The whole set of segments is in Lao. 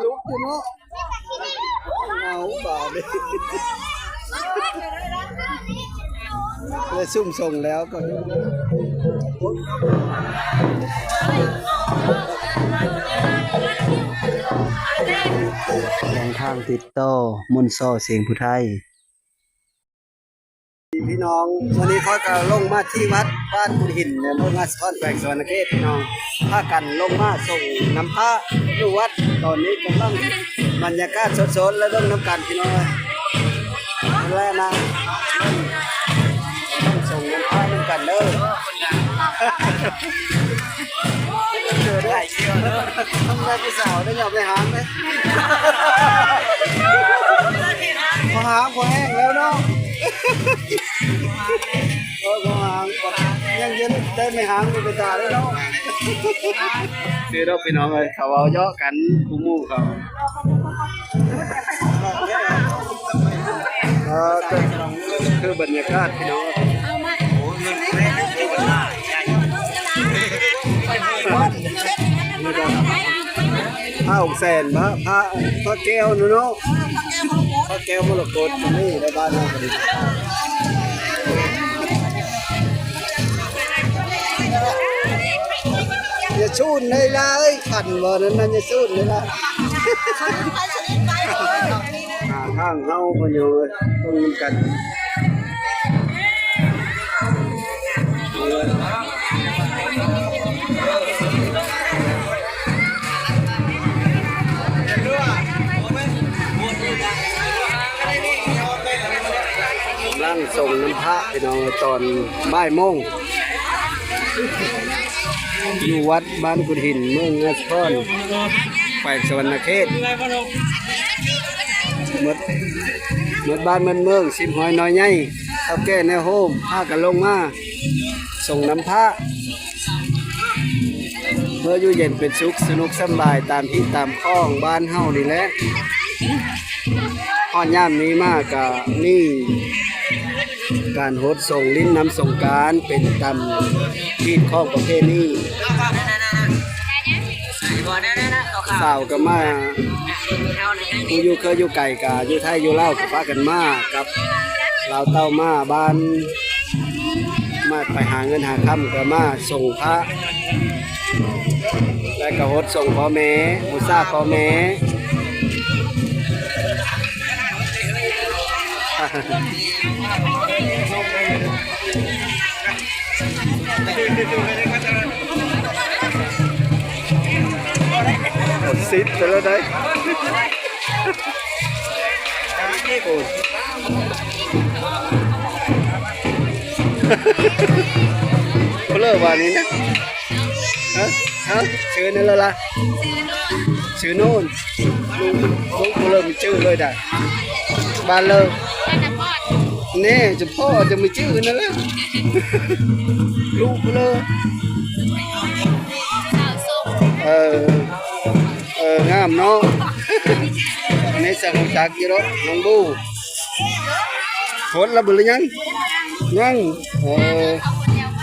ລຸກຢູ່ເນາະ ເອົາບາດນີ້ ແລະຊຸມສົ່ງແລ້ວກໍ ແຂວງທາງຕິດຕໍ່ ມົນຊໍ ສຽງຜູ້ໄທ. ພີ່ນ້ອງ ມື້ນີ້ຂ້ອຍກໍລົງມາທີ່ວັດບ້ານກຸດຫີນ ໃນເມືອງອາສະພອນ ແຂວງສະຫວັນນະເຂດ ພີ່ນ້ອງ ພາກັນລົງມາສົ່ງນ້ຳພະຢູ່ວັດ. ຕອນນີ້ກຳລັງບັນຍາກາດສົດໆ ແລະ ເບິ່ງນຳກັນ ພີ່ນ້ອງເອີຍ ແລະນະ ຕ້ອງສົ່ງນ້ຳພະນຳກັນເດີ. ເກີດໄດ້ ທຳໄມຜູ້ສາວໄດ້ຍອມໄດ້ຫາງເດ້ ພໍຫາງພໍແຫ້ງແລ້ວເນາະ ເອີ ພໍຫາງ ຍັງເຢັນແຕ່ໄມ່ຫາງຢູ່ເປັນຕາເດ້ເນາະ. ຄືດອກ ພີ່ນ້ອງເອີຍ ເຂົາເວົ້າເຍາະກັນຄູ່ໝູ່ເຂົາ. ອ່າ ຄືບັນຍາກາດພີ່ນ້ອງ ພະອົງແສນ ພະ ພະ ພະແກ້ວເນາະ ພະແກ້ວມໍລະກົດ ນີ້ໃນບ້ານເຮົາກໍດີ. ຢ່າສູນໄດ້ລະເອີຍ ຂັນບໍ່ນັ້ນນະ ຢ່າສູນໄດ້ລະ. ຫາທາງເຮົາ ພໍ່ໂຍເອີຍ ເບິ່ງນຳກັນ ກຳລັງສົ່ງນ້ຳພະ ພີ່ນ້ອງ ຕອນບ່າຍໂມງ ຢູ່ວັດບ້ານກຸດຫີນ ເມືອງອາສະພອນ ແຂວງສະຫວັນນະເຂດ. ໝົດ ໝົດບ້ານໝົດເມືອງ ສິບຮ້ອຍນ້ອຍໃຫຍ່ ເຖົ້າແກ່ແນວໂຮມ ພາກັນລົງມາສົ່ງນ້ຳພະ ເພື່ອຢູ່ເຢັນເປັນສຸກ ສະໜຸກສຳບາຍຕາມຮີດຕາມຄອງບ້ານເຮົານີ້ແຫຼະ. ຮອດຍາມນີ້ມາກະມີການຫົດສົງຫຼິ້ນນ້ຳສົງການ ເປັນຕາມຮີດຄອງປະເພນີ. ສາວກໍມາ ຜູ້ຢູ່ເຄີຍຢູ່ໄກກະຢູ່ໄທຢູ່ລາວກໍພາກັນມາກັບລາວເຕົ້າ ມາບ້ານ ມາໄປຫາເງິນຫາຄຳ ກໍມາສົ່ງພະ ແລ້ວກໍຫົດສົ່ງພໍ່ແມ່ ບູຊາພໍ່ແມ່. ສິດໄປແລ້ວໄດ໋ ໂອ້ຍ ເລີບວ່ານີ້ນະ. ຮະ ຮະ ຊື່ນັ້ນລະລະ ຊື່ໂນນ ລຸງ ລຸງບໍ່ເລີຍມີຊື່ເລີຍດາ ບ້ານເລີຍ ແນ່ ຈະພໍ່ຈະມີຊື່ນັ້ນລະ ລຸງບໍ່ເລີຍ ເອີ ເອີ ງາມເນາະ ແມ່ນສັກຮູ້ຈັກຢູ່ດອກ ນ້ອງບູ. ຫົດລະບໍ່ ຫຼືຍັງ? ຍັງ ເອີ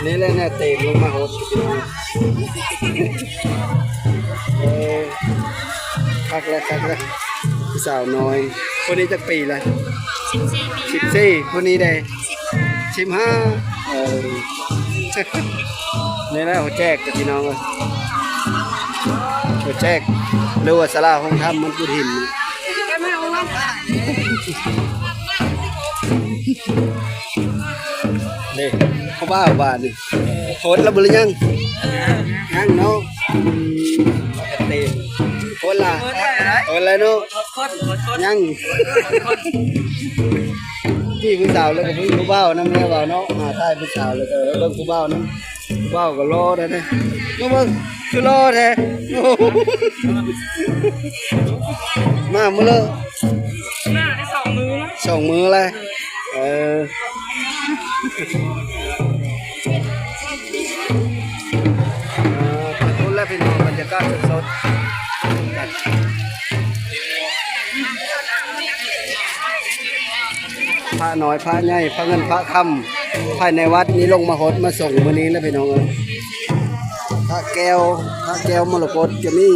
ນີ້ແຫຼະແນວເຕງລົງມາຫົດ ເອີ ຄັກແລ້ວ ຄັກແລ້ວ ຜູ້ສາວນ້ອຍ ຄົນນີ້ຈັກປີລະ? ສິບສີ່ປີ ສິບສີ່ ຜູ້ນີ້ເດ? ສິບຫ້າ ສິບຫ້າ ເອີ ນີ້ແຫຼະຫົວແຈກ ພີ່ນ້ອງເອີຍ ຫົວແຈກ ຫຼືວ່າສາລາໂຮງທຳມັນກຸດຫີນ ເດ້ ຜູ້ບ່າວບ້ານນີ້ ໂພດລະບໍ່ ຫຼືຍັງ? ຍັງເນາະ ເຕັມ ໂພດລະ ໂພດລະເນາະ ຍັງ ຈີບຜູ້ສາວແລ້ວກໍເບິ່ງຜູ້ບ່າວນຳແດ່ ເວົ້າເນາະ ຫາຖ່າຍຜູ້ສາວແລ້ວກໍເບິ່ງຜູ້ບ່າວນຳ. ເວົ້າກໍຫຼໍ່ແທ້ເດ້ ມາເບິ່ງ ຄືຫຼໍ່ແທ້ ມາມື້ລະ ມາໄດ້ສອງມື້ລະ ສອງມື້ລະ ເອີ ເອີ ຂອບຄຸນແລ້ວພີ່ນ້ອງ ບັນຍາກາດສົດໆ ພະນ້ອຍ ພະໃຫຍ່ ພະເງິນ ພະຄຳ ພາຍໃນວັດນີ້ລົງມາຫົດມາສົງມື້ນີ້ແຫຼະພີ່ນ້ອງເອີຍ ພະແກ້ວ ພະແກ້ວມໍລະກົດກໍມີ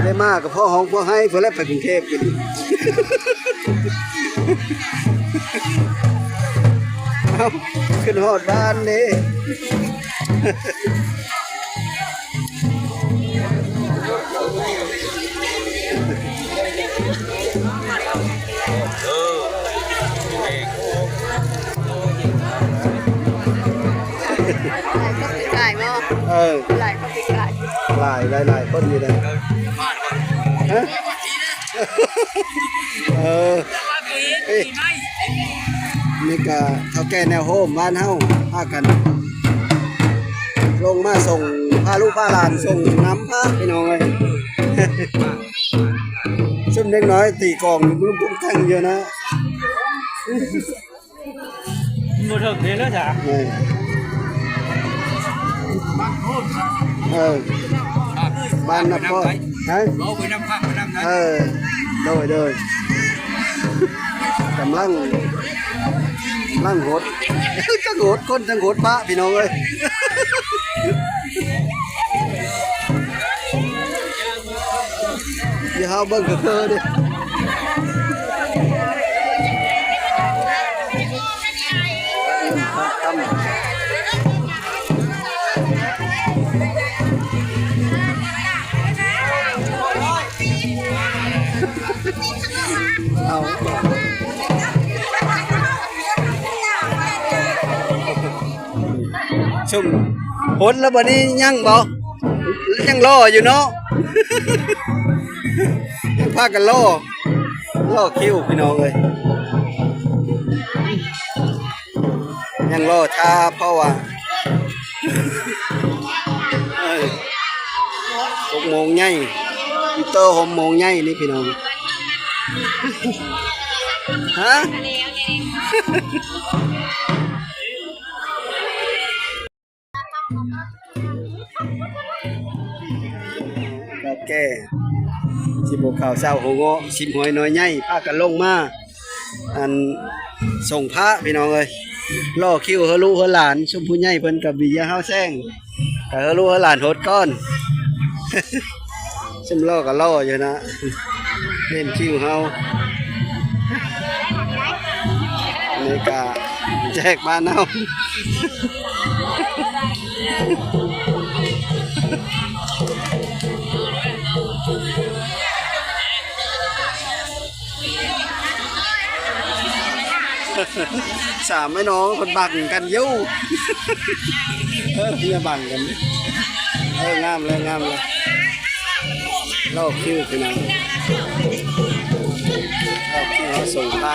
ໄດ້ມາກໍພໍຮ້ອງພໍໄຫ້ ເພິ່ນແລ້ວໄປກຸງເທບກັນ. ເອົ້າ ຂຶ້ນຮອດບ້ານເດ້. ຫຼາຍບໍ່? ເອີ ຫຼາຍຄົນ ຫຼາຍ ຫຼາຍໆຄົນຢູ່ເດ້. ຮະ? ເອີ ເອີ ນີ້ກະເຖົ້າແກ່ແນວໂຮມບ້ານເຮົາ ພາກັນລົງມາສົ່ງພາລູກພາຫຼານ ສົ່ງນຳພະ ພີ່ນ້ອງເອີຍ. ຊຸມເດັກນ້ອຍຕີກອງລຸ້ມຕຸ້ມຕັ້ງຢູ່ນະ. ບໍ່ເຖິງເດ້ເລີຍຈ້າ. ເອີ ເອີ ບ້ານນະຄອນ ຮະ? ເອີ ໂດຍ ໂດຍ ກຳລັງ ກຳລັງຫົດ ທັງຫົດຄົນ ທັງຫົດພະ ພີ່ນ້ອງເອີຍ. ຢ່າເຮົາເບິ່ງກະເຄີເດ້. ເອົາ ຊຸມ ຫົດແລ້ວບັດນີ້ຍັງບໍ່? ຍັງລໍຢູ່ເນາະ ຍັງພາກັນລໍ ລໍຄິວ ພີ່ນ້ອງເອີຍ. ຍັງລໍຖ້າ ເພາະວ່າ ເອີ ຫົກໂມງໃຫຍ່ ມີໂຕຫົກໂມງໃຫຍ່ນີ້ ພີ່ນ້ອງ. ຮະ? ເຖົ້າແກ່ ຊິບໍ່ຂາວເຊົ້າຫົວເງາະ ຊິບຫອຍໜໍ່ໃຫຍ່ ພາກັນລົງມາ ອັນ ສົ່ງພະ ພີ່ນ້ອງເອີຍ. ລໍຄິວເຮີລູກເຮີຫຼານ ຊຸມຜູ້ໃຫຍ່ເພິ່ນກະບີຢາເຮົາແຊງ ກະເຮີລູກເຮີຫຼານຫົດກ່ອນ. ຊຸມລໍກະລໍຢູ່ນະ ເຫັນຄິວເຮົາ ນີ້ກະແຈກບ້ານເຮົາ. ສາມໄອ້ນ້ອງເພິ່ນບັງກັນຢູ່ ເອີ ຢ່າບັງກັນ. ເອີ ງາມແລ້ວ ງາມແລ້ວ. ລໍຄິວ ພີ່ນ້ອງ ລໍຄິວເຮົາສົ່ງພະ.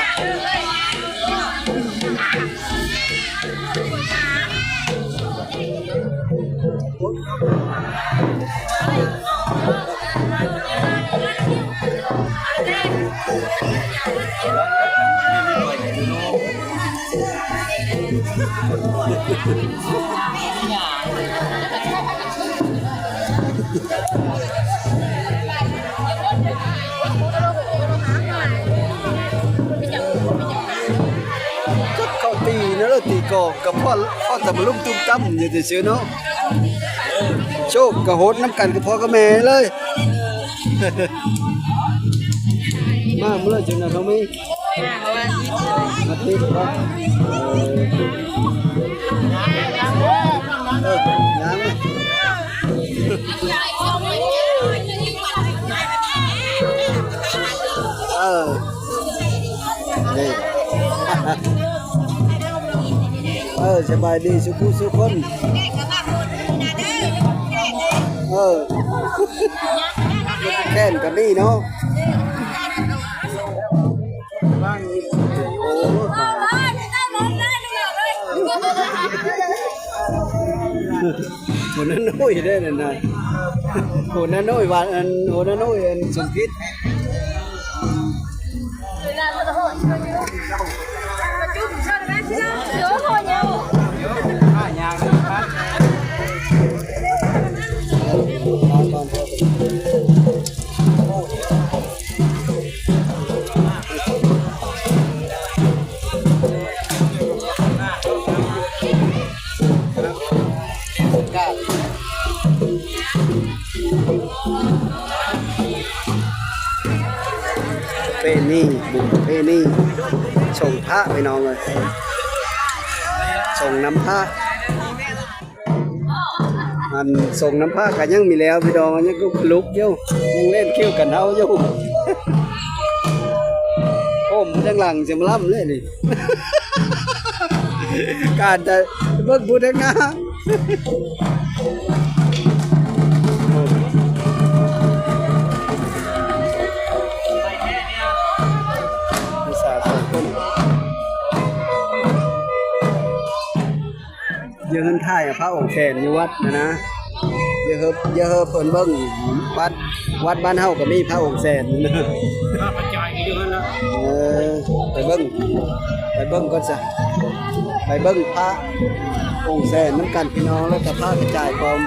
ຈັກເຂົາຕີແນວໃດ ຕີກອງກະພໍ ພໍແຕ່ມາລຸມຕຸ້ມຕັ້ມຢູ່ຊື່ໆເນາະ. ໂຊກກະໂຫດນຳກັນກະພໍ່ກະແມ່ເລີຍ. ມາມື້ລະຈັ່ງນະ ເຮົາມີ ມາວັນອາທິດ ອາທິດເນາະ. ເອີ ເອີ ຍ່າງມາ ເອີ ນີ້ ເອີ ສະບາຍດີສຸຂູສຸຄົນ. ເອີ ແຂນກະມີເນາະ. ໂອ້ ໂຫ ໜ້າໜ້ອຍເດ້ນັ້ນນະ ໂຫ ໜ້າໜ້ອຍວ່າ ອັນ ໂຫ ໜ້ານ້ອຍ ອັນ ສົມຄິດ. ກາດ ປະເພນີ ບຸນປະເພນີ ສົງພະ ພີ່ນ້ອງເອີຍ ສົງນຳພະ. ອັນ ສົງນຳພະກະຍັງມີແລ້ວພີ່ນ້ອງ ຍັງລຸກຢູ່ ຍັງເລ່ນຄິ້ວກັນເຮົາຢູ່ ໂອ້ມທາງຫຼັງຈະມາລຳເລີຍນີ້ ການຈະເບິ່ງຜູ້ແຕ່ງງານ ຜູ້ສາວສອງຄົນ. ເອີ ເພິ່ນຖ່າຍພະອົງແສນຢູ່ວັດນະນະ ເອີ ເອີ ເພິ່ນເບິ່ງ ວັດ ວັດບ້ານເຮົາກໍມີພະອົງແສນນະ ພະກະຈາຍກໍຢູ່ຫັ້ນລະ ເອີ ໄປເບິ່ງ ໄປເບິ່ງກ່ອນຊະ ໄປເບິ່ງພະອົງແສນນຳກັນພີ່ນ້ອງ ແລ້ວກໍພະກະຈາຍພ້ອມ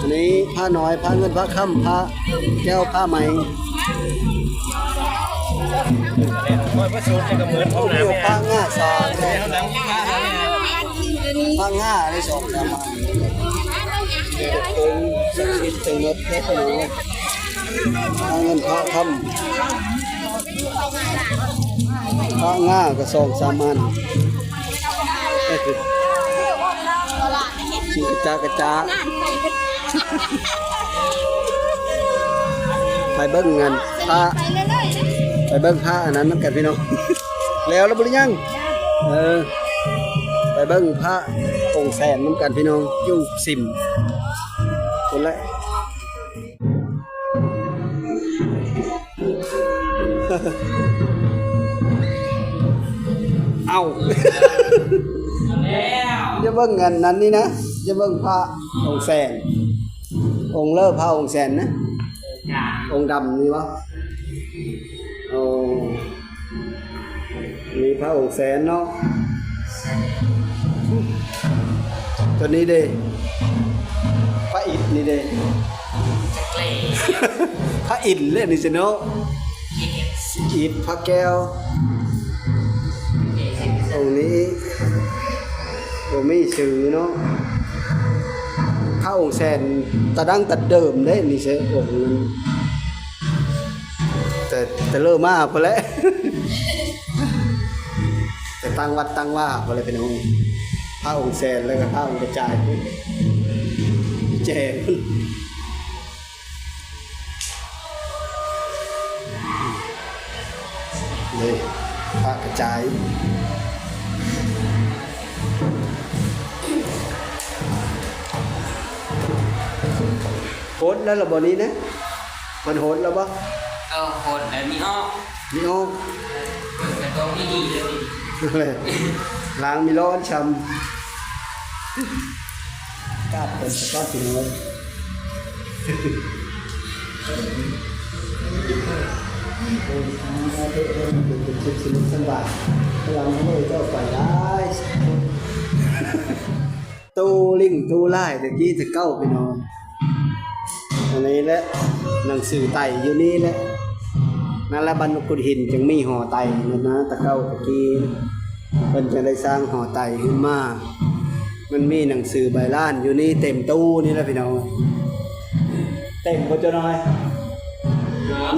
ອັນນີ້ພະນ້ອຍ ພະເງິນ ພະຄຳ ພະ ແກ້ວ ພະໄໝ ໂອ້ ພະງ່າສາ ພະງ່າໄດ້ສອງສາມອັນ ເປັນສັກສິດທັງໝົດເດ້ພີ່ນ້ອງ ພະເງິນ ພະຄຳ ພະງ່າກໍສອງສາມອັນ. ກະຈາກະຈາ ໄປເບິ່ງອັນພະ ໄປເບິ່ງພະອັນນັ້ນນຳກັນພີ່ນ້ອງ ແລ້ວລະບໍ່ ຫຼືຍັງ? ເອີ ໄປເບິ່ງພະອົງແສນນຳກັນພີ່ນ້ອງ ຢູ່ຊິມພຸ້ນແຫຼະ. ເອົ້າ ຢ່າເບິ່ງອັນນັ້ນນີ້ນະ ຢ່າເບິ່ງພະອົງແສນ ອົງເລີພະອົງແສນນະ ອົງດຳນີ້ບໍ່? ໂອ້ ມີພະອົງແສນເນາະ ຕົວນີ້ເດ້ ພະອິດນີ້ເດ້ ພະອິນເລີຍນີ້ຊິເນາະ ອິດພະແກ້ວ ອົງນີ້ບໍ່ມີຊື່ເນາະ ພະອົງແສນຕະດັ້ງແຕ່ເດີມເດ້ນີ້ ເຊີອົງນັ້ນ ແຕ່ ແຕ່ເລີ່ມມາພຸ້ນແຫຼະ ແຕ່ຕັ້ງວັດຕັ້ງວາພຸ້ນແຫຼະພີ່ນ້ອງ ພະອົງແສນ ແລ້ວກໍພະອົງກະຈາຍພຸ້ນ ແຈພຸ້ນ ເດ້ ພະກະຈາຍ ຫົດແລ້ວລະບໍ່ນີ້ນະ? ເພິ່ນຫົດແລ້ວບໍ່? ເອີ ຫົດແລ້ວມີອອກ ມີອອກ ເອີ ເປີດກະໂຕງດີໆເລີຍ ລ້າງມີຮ້ອນຊຳ ກາບເພິ່ນສະກ່ອນພີ່ນ້ອງ ສະໜຸກສະໜານຫຼາຍ ຕູ້ລິ້ງຕູ້ລາຍແຕ່ກີ້ແຕ່ເກົ່າພີ່ນ້ອງ ອັນນີ້ແຫຼະ ໜັງສືໄຕ້ຢູ່ນີ້ແຫຼະ ນັ້ນລະ ບ້ານໂນນກຸດຫີນຈຶ່ງມີຫໍໄຕ້ນັ້ນນະ ແຕ່ເກົ່າແຕ່ກີ້ ເພິ່ນຈຶ່ງໄດ້ສ້າງຫໍໄຕ້ຂຶ້ນມາ ມັນມີໜັງສືໃບລານຢູ່ນີ້ເຕັມຕູ້ນີ້ແຫຼະພີ່ນ້ອງ ເຕັມບໍ່ເຈົ້ານ້ອຍ?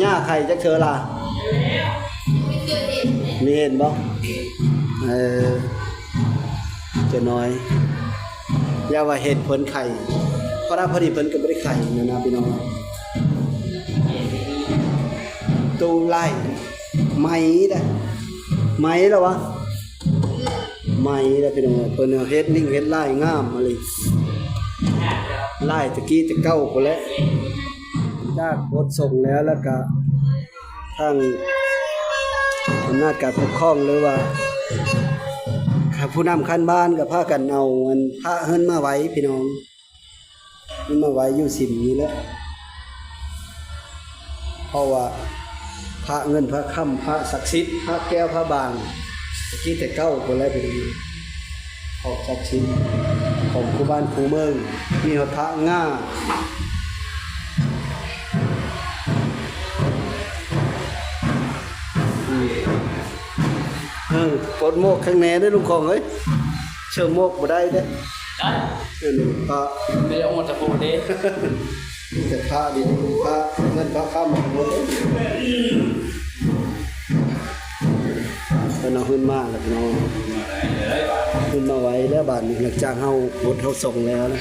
ຍ່າໄຂຈັກເທື່ອລະ? ມີເຫັນບໍ່? ເອີ ເຈົ້ານ້ອຍ ຢ່າວ່າເຫັນເພິ່ນໄຂ ເພາະວ່າພໍດີເພິ່ນກໍບໍ່ໄດ້ໄຂນັ້ນນະພີ່ນ້ອງ ຕູ້ລາຍ ໄໝເດ້ ໄໝແລ້ວວະ ໄໝແລ້ວພີ່ນ້ອງ ເພິ່ນເຮັດລິ້ງເຮັດລາຍງາມອີ່ຫຼີ ລາຍແຕ່ກີ້ແຕ່ເກົ່າພຸ້ນແຫຼະ ຈາກບົດສົງແລ້ວ ແລ້ວກະ ທາງອຳນາດການປົກຄອງ ຫຼືວ່າຜູ້ນຳຂັ້ນບ້ານກໍພາກັນເອົາອັນພະເພິ່ນມາໄວ້ພີ່ນ້ອງ ເພິ່ນມາໄວ້ຢູ່ສິມນີ້ແຫຼະ ເພາະວ່າພະເງິນພະຄຳ ພະສັກສິດ ພະແກ້ວພະບາງ ແຕ່ກີ້ແຕ່ເກົ່າພຸ້ນແຫຼະພີ່ນ້ອງ ຂອງສັກສິດຂອງຄູ່ບ້ານຄູ່ເມືອງ ມີຮອດພະງ່າ ອືມ ເອີ ປົດໝວກຂ້າງແນ່ເດີ້ ລຸງຂອງເອີຍ ເຊີໝວກບໍ່ໄດ້ເດີ້ ໄດ້ ເອີ ນີ້ກໍ ໄດ້ອອກມາແຕ່ໂພເດ້. ມີແຕ່ພະດີ ພະເງິນພະຄຳໝົດເລີຍ. ເພິ່ນເອົາຂຶ້ນມາແລ້ວພີ່ນ້ອງ ຂຶ້ນມາໄວ້ແລ້ວບາດນີ້ ຫຼັງຈາກເຮົາບົດເຮົາສົ່ງແລ້ວນະ.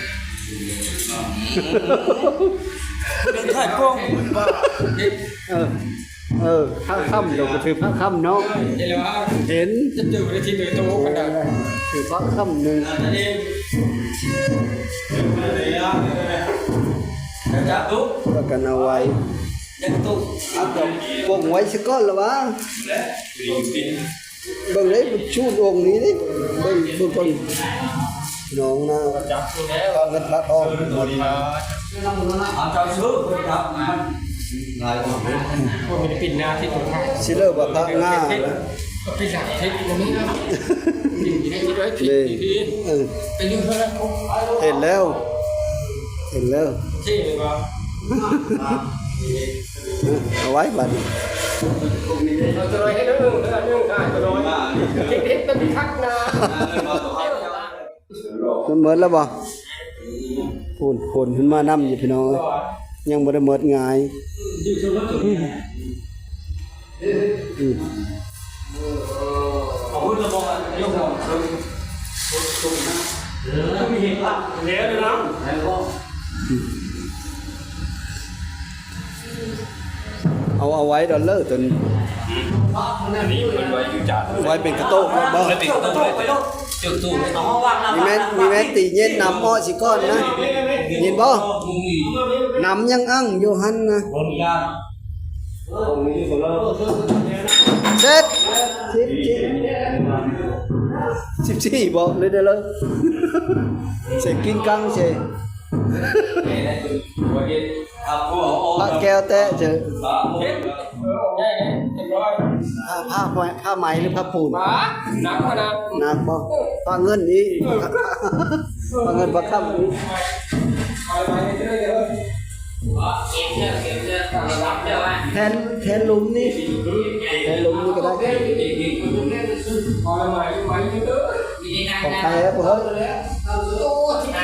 ເປັນຂາຍຂອງ ເອີ ເອີ ພະຄຳ ດອກກະຖືພະຄຳເນາະ ເຫັນແລ້ວວ່າ ເຫັນ ຈະເຈີໄດ້ທີ່ໂດຍໂຕກັນດາ ເອີ ຖືພະຄຳໜຶ່ງ ແລ້ວກັນເອົາໄວ້ ຍັງຕົກ ເອົາດອກປົງໄວ້ຊະກ່ອນລະວ່າ ແລະ ເບິ່ງເດ້ ຊູດອົງນີ້ເດ້ ເບິ່ງ ເບິ່ງກ່ອນ ນ້ອງນາ ເງິນພະທອງ ເອົາເຈົ້າຊື້ ເພິ່ນກັບມັນຫຼາຍກວ່າ ພວກມີແຕ່ປິ່ນໜ້າທີ່ຕົວເຮົາ ຊິເລີກວ່າພະງາ ເປັນຫຼັກເທັດບໍ່ມີນະ ເຫັນແລ້ວ ເຫັນແລ້ວ ເຫັນແລ້ວ ເທ່ເລີຍວ່າ ເອົາໄວ້ບັດນີ້ ເອົາຕົວນ້ອຍໃຫ້ໜຶ່ງ ເອົາໜຶ່ງ ອ່າ ຕົວນ້ອຍ ເຮັດ ເຮັດເປັນຄັກນາ ມັນໝົດແລ້ວບໍ່? ພຸ້ນ ຂົນຂຶ້ນມານຳຢູ່ພີ່ນ້ອງເອີຍ ຍັງບໍ່ໄດ້ໝົດຫງາຍ. ອືມ ເອົາ ເອົາໄວ້ດອນເລີຕົນ ອັນນີ້ເພິ່ນໄວ້ຢູ່ຈານ ໄວ້ເປັນກະໂຕະ ໄວ້ເປັນກະໂຕະ ມີແມ່ນ ມີແມ່ນຕີເຢັນນຳເອາະຊິກ່ອນນະ ເຫັນບໍ່? ນຳຍັງອັ່ງຢູ່ຫັ້ນນະ. ເສັດ ສິບສີ່ ສິບສີ່ບໍ່ ເລີຍເດີເລີຍ ເສັດກິນກັງເສ ພະແກ້ວແຕະເຈີ ພະ ພະ ພະໄມ້ ຫຼື ພະປູນ? ໜັກຂະໜາດ ໜັກບໍ່? ພະເງິນອີກ ພະເງິນພະຄຳອີກ. ແທນ ແທນຫຼຸມນີ້ ແທນຫຼຸມນີ້ກໍໄດ້ ຂອງໃຜແລ້ວບໍ່ເຮີ້ຍ? ໂອເຄ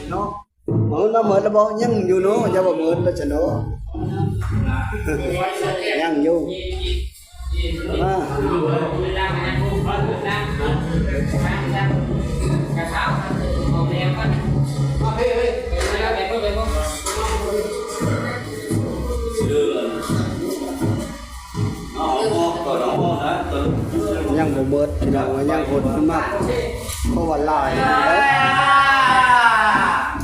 ເນາະ. ເອົາ ນຳໝົດແລ້ວບໍ່? ຍັງຢູ່ເນາະ ຢ່າວ່າໝົດແລ້ວຊະເນາະ ຍັງຢູ່ ມາ ຍັງບໍ່ເບິດພີ່ນ້ອງເອີຍ ຍັງຄົນຂຶ້ນມາ ເພາະວ່າຫຼາຍເນາະ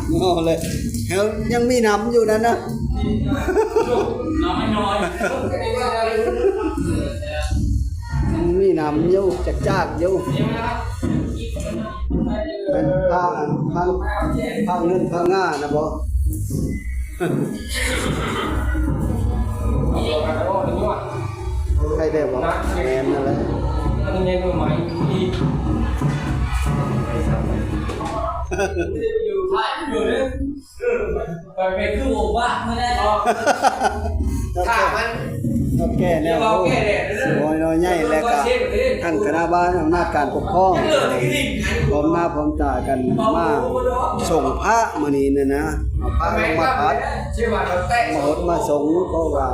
ເອົາເລີຍ ຍັງມີນຳຢູ່ນັ້ນນະ ຍັງມີນຳຢູ່ ຈາກໆຢູ່. ແມ່ນພະ ພະ ພະເງິນພະງານະບໍ? ໃຄແດ່ບໍ? ແມ່ນນັ້ນແຫຼະ ອັນນີ້ແມ່ນໃໝ່ອີກ ໄປຄືບໍ່ວ່າເມື່ອໃດ ຖ້າມັນ ເຖົ້າແກ່ແນວໂຮມ ສະຫວຍນ້ອຍໃຫຍ່ ແລະກະທ່ານຄະນະບ້ານອຳນາດການປົກຄອງ ພ້ອມໜ້າພ້ອມຕາກັນມາສົງພະມື້ນີ້ນະນະ ເອົາພະລົງມາພັດ ມາຫົດມາສົງ ເພາະວ່າ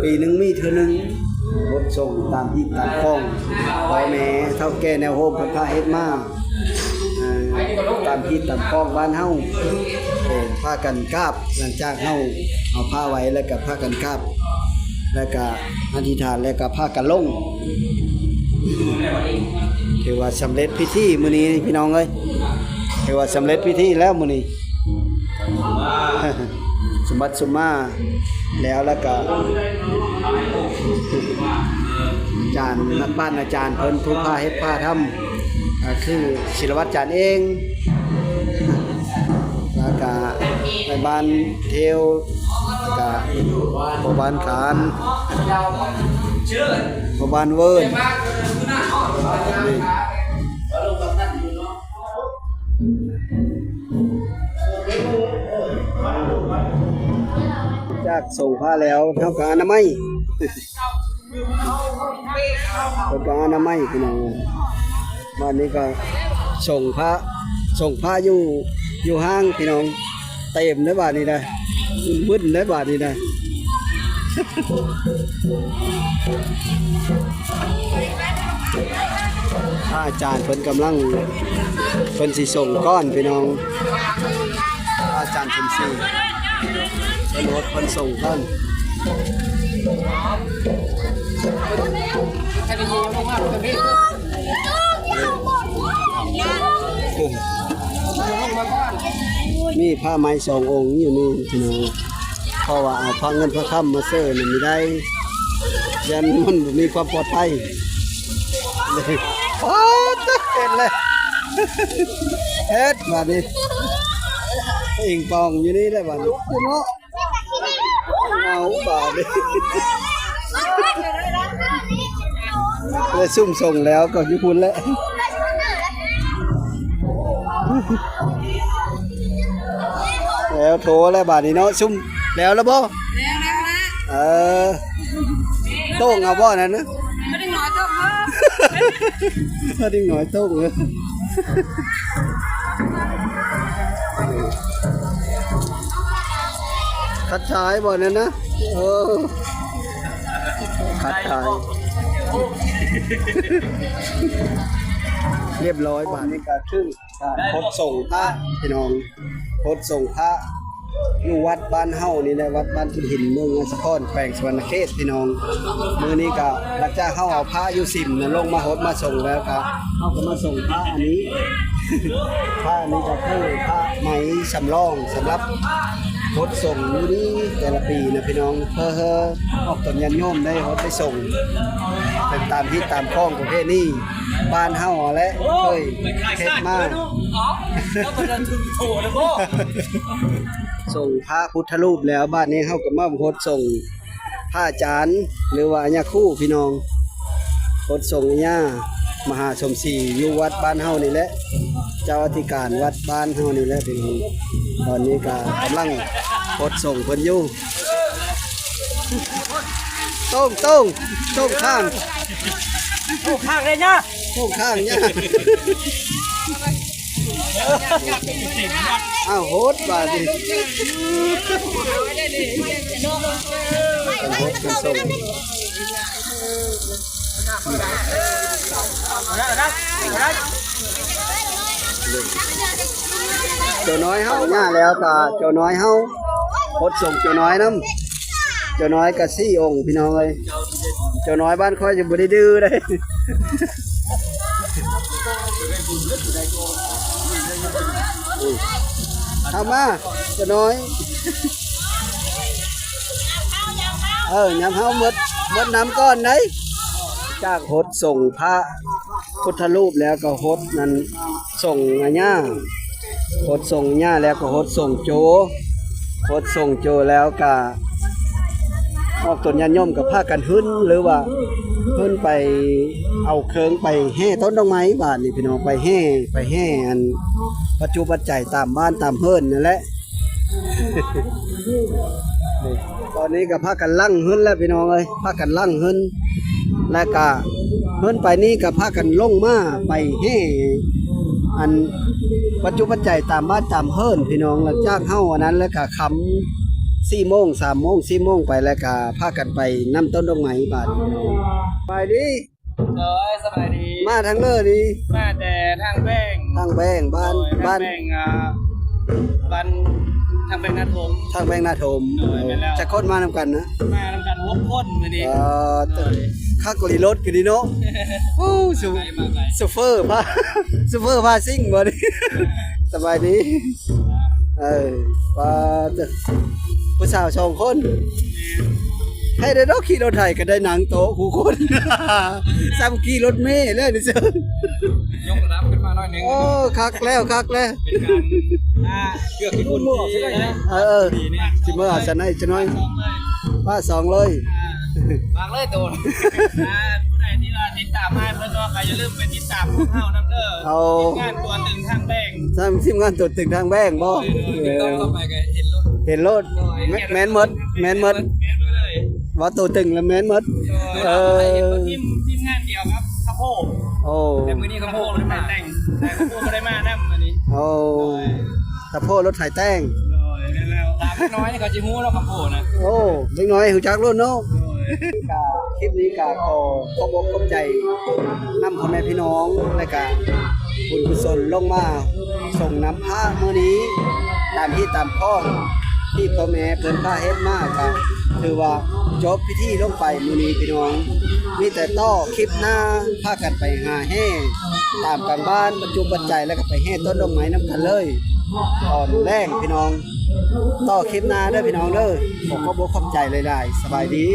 ປີໜຶ່ງມີເທື່ອໜຶ່ງ ຫົດສົງຕາມຮີດຕາມຄອງ ພໍ່ແມ່ເຖົ້າແກ່ແນວໂຮມເພິ່ນພາເຮັດມາ. ເອີ ຕາມຮີດຕາມຄອງບ້ານເຮົາ ເອີ ພາກັນກາບ ຫຼັງຈາກເຮົາເອົາພະໄວ້ແລ້ວກະພາກັນກາບ ແລ້ວກະອະທິຖານ ແລ້ວກະພາກັນລົງ ຖືວ່າສຳເລັດພິທີມື້ນີ້ພີ່ນ້ອງເອີຍ ຖືວ່າສຳເລັດພິທີແລ້ວມື້ນີ້ ສົມບັດສົມມາ ແລ້ວ ແລ້ວກະ ອາຈານນັກປັ້ນອາຈານເພິ່ນຜູ້ພາເຮັດພາທຳ ກໍຄືສິລະວັດຈານເອງ ແລ້ວກະແມ່ບ້ານເທວ ແລ້ວກະພໍ່ບ້ານຂານ ພໍ່ບ້ານເວີນ ນີ້. ຈາກສົງພະແລ້ວ ເຮົາກະອະນາໄມ ເພິ່ນກໍອະນາໄມພີ່ນ້ອງເອີຍ. ບາດນີ້ກໍສົງພະ ສົງພະຢູ່ ຢູ່ຫ້າງພີ່ນ້ອງ ເຕັມເດ້ບາດນີ້ນະ ວຶ້ນໆເດ້ບາດນີ້ນະ. ພະອາຈານເພິ່ນກຳລັງ ເພິ່ນຊິສົງກ່ອນພີ່ນ້ອງ ພະອາຈານສົມສີ ເພິ່ນຫົດເພິ່ນສົງກ່ອນ. ມີພະໄໝສອງອົງຢູ່ນີ້ພີ່ນ້ອງ ເພາະວ່າເອົາພະເງິນພະຄຳມາເຊີນນີ້ບໍ່ໄດ້ ຢ້ານມັນບໍ່ມີຄວາມປອດໄພ. ໂອ້ ເຮັດແລ້ວ ເຮັດບາດນີ້ ອີງປອງຢູ່ນີ້ແຫຼະບາດນີ້ເນາະ. ເອົາບາດນີ້ ແລ້ວຊຸມສົ່ງແລ້ວກໍຢູ່ພຸ້ນແຫຼະ ແລ້ວໂທແລ້ວບາດນີ້ເນາະ. ຊຸມແລ້ວລະບໍ່? ແລ້ວແລ້ວລະ. ເອີ ໂຕ້ງເອົາບໍ່ນັ້ນນະ? ບໍ່ໄດ້ໜ້ອຍໂຕ້ງເດີ ບໍ່ໄດ້ໜ້ອຍໂຕ້ງເດີ. ຄັດຊາຍບໍ່ນັ້ນນະ? ເອີ ຄັດຊາຍ ຮຽບຮ້ອຍ. ບາດນີ້ກໍຄືການຫົດສົງພະພີ່ນ້ອງ ຫົດສົງພະ ຢູ່ວັດບ້ານເຮົານີ້ແຫຼະ ວັດບ້ານຫີນ ເມືອງຍາສະພອນ ແຂວງສະຫວັນນະເຂດພີ່ນ້ອງ. ມື້ນີ້ກະຫຼັງຈາກເຮົາເອົາພະຢູ່ສິມນະ ລົງມາຫົດມາສົງແລ້ວກະ ເຮົາກໍມາສົງພະອັນນີ້ ພະອັນນີ້ກໍຄືພະໄໝສຳລອງສຳລັບຫົດສົງຢູ່ນີ້ແຕ່ລະປີນະພີ່ນ້ອງ ເພື່ອອອກຕົນຍາດໂຍມໄດ້ຫົດໄດ້ສົງ ເປັນຕາມຮີດຕາມຄອງປະເພນີບ້ານເຮົາຫັ້ນແຫຼະ ເຄີຍເຮັດມາ. ສົງພະພຸດທະຮູບແລ້ວ ບາດນີ້ເຮົາກໍມາຫົດສົງພະອາຈານ ຫຼືວ່າອາຍາຄູພີ່ນ້ອງ ຫົດສົງອາຍາມະຫາສົມສີຢູ່ວັດບ້ານເຮົານີ້ແຫຼະ ເຈົ້າອະທິການວັດບ້ານເຮົານີ້ແຫຼະພີ່ນ້ອງ. ຕອນນີ້ກໍກຳລັງຫົດສົງເພິ່ນຢູ່ ໂຕ້ງ ໂຕ້ງ ໂຕ້ງຂ້າງ ໂຕ້ງຂ້າງເດ້ຍາ ໂຕ້ງຂ້າງຍາ. ອ້າວ ຫົດບາດນີ້ ເພິ່ນຫົດເພິ່ນສົງ ເຈົ້ານ້ອຍເຮົາມາແລ້ວກໍເຈົ້ານ້ອຍເຮົາ ຫົດສົງເຈົ້ານ້ອຍນຳ ເຈົ້ານ້ອຍກໍສີ່ອົງພີ່ນ້ອງເອີຍ. ເຈົ້ານ້ອຍບ້ານຂ້ອຍຈະບໍ່ໄດ້ດື້ເດ້. ເຂົ້າມາເຈົ້ານ້ອຍ ເອີ ຍາມເຮົາໝົດ ໝົດນຳກ່ອນໄດ໋. ຈາກຫົດສົງພະພຸດທະຮູບແລ້ວກໍຫົດນັ້ນ ສົງອາຍາ ຫົດສົງອາຍາແລ້ວກໍຫົດສົງໂຈ ຫົດສົງໂຈແລ້ວກະອອກຕົນຍາດໂຍມກໍພາກັນຫຶ້ນ ຫຼືວ່າຫຶ້ນໄປເອົາເຄື່ອງໄປແຫ່ຕົ້ນດອກໄມ້. ບາດນີ້ພີ່ນ້ອງ ໄປແຫ່ ໄປແຫ່ອັນປັດຈຸປັດໄຈຕາມບ້ານຕາມເຮືອນນັ້ນແຫຼະ. ຕອນນີ້ກໍພາກັນຫຼັ່ງຫຶ້ນແລ້ວພີ່ນ້ອງເອີຍ ພາກັນຫຼັ່ງຫຶ້ນ ແລ້ວກະເຮືອນໄປນີ້ກໍພາກັນລົງມາໄປແຫ່ອັນປັດຈຸປັດໄຈຕາມບ້ານຕາມເຮືອນພີ່ນ້ອງ. ຫຼັງຈາກເຮົາອັນນັ້ນແລ້ວກະຄ່ຳ ສີ່ໂມງ ສາມໂມງ ສີ່ໂມງໄປ ແລ້ວກະພາກັນໄປນຳຕົ້ນດອກໄມ້ບາດ. ສະບາຍດີ ໂດຍ ສະບາຍດີ. ມາທາງເລີນີ້ ມາແຕ່ທາງແບງ ທາງແບງ ບ້ານ ໂດຍ ບ້ານ ທາງແບງ ອ່າ ບ້ານ ທາງແບງນາຖົມ ທາງແບງນາຖົມ. ໂດຍ ແມ່ນແລ້ວ. ຈັກຄົນມານຳກັນນະ? ມານຳກັນຫົກຄົນມື້ນີ້. ເອີ ໂດຍ ຄັກອີ່ຫຼີ ລົດກໍດີເນາະ. ໂອ້ ຊູ ໄປ ມາໄປ ຊູເຟີພາ ຊູເຟີພາຊິງບໍ່ນີ້? ສະບາຍດີ. ເອີ ປາດ ຜູ້ສາວສອງຄົນ ໃຜໄດ້ດອກຂີ່ລົດໄຖກໍໄດ້ນັ່ງໂຕະຄູ່ຄົນ ສ່ຳຂີ່ລົດເມແລ້ວນີ້ເຊີ. ຍົກລະດັບຂຶ້ນມາໜ້ອຍໜຶ່ງ. ໂອ້ ຄັກແລ້ວ ຄັກແລ້ວ. ເປັນການ ອ່າ ເກືອກທີ່ຄຸນ ເອີ ຊິເມືອອາໄສໃນຈັກໜ້ອຍ ປາສອງເລີຍ. ຝາກເລີຍໂຕ ອ່າ ຜູ້ໃດທີ່ວ່າຕິດຕາມອ້າຍເພິ່ນເນາະ ກໍຢ່າລືມໄປຕິດຕາມພວກເຮົານຳເດີ. ເອົາ ທີມງານຕົວຕຶງທາງແບງ ທາງທີມງານຕົວຕຶງທາງແບງບໍ່? ໂດຍ ຕິດຕໍ່ເຂົ້າໄປກໍເຫັນໂລດ ເຫັນໂລດ. ໂດຍ ແມ່ນ ແມ່ນໝົດ ແມ່ນໝົດ ແມ່ນໝົດເລີຍ. ວ່າໂຕຕຶງລະແມ່ນໝົດ. ເອີ ທີມ ທີມງານດຽວກັບສະໂພ. ໂອ້ ແຕ່ມື້ນີ້ສະໂພບໍ່ໄດ້ມາແຕ່ງ ສະໂພບໍ່ໄດ້ມານຳມື້ນີ້. ໂອ້ ສະໂພລົດໄຖແຕ່ງ. ໂດຍ ແມ່ນແລ້ວ ຖາມເດັກນ້ອຍນີ້ເຂົາຊິຮູ້ເນາະ ສະໂພນະ. ໂອ້ ເດັກນ້ອຍຮູ້ຈັກໂລດເນາະ. ໂດຍ ກະຄລິບນີ້ກະຂໍຂອບອົກຂອບໃຈນຳພໍ່ແມ່ພີ່ນ້ອງ ແລະກະບຸນກຸສົນລົງມາ ສົ່ງນ້ຳພະມື້ນີ້ ຕາມຮີດຕາມຄອງທີ່ພໍ່ແມ່ເພິ່ນພາເຮັດມາ ກະຖືວ່າຈົບພິທີລົງໄປມື້ນີ້ພີ່ນ້ອງ. ມີແຕ່ຕໍ່ຄລິບໜ້າ ພາກັນໄປຫາແຮ່ຕາມກາງບ້ານ ປັດຈຸປັດໄຈ ແລ້ວກໍໄປແຮ່ຕົ້ນດອກໄມ້ນຳກັນເລີຍ ຕອນແລງພີ່ນ້ອງ. ຕໍ່ຄລິບໜ້າເດີພີ່ນ້ອງເດີ. ຂໍຂອບອົກຂອບໃຈຫຼາຍໆ. ສະບາຍດີ.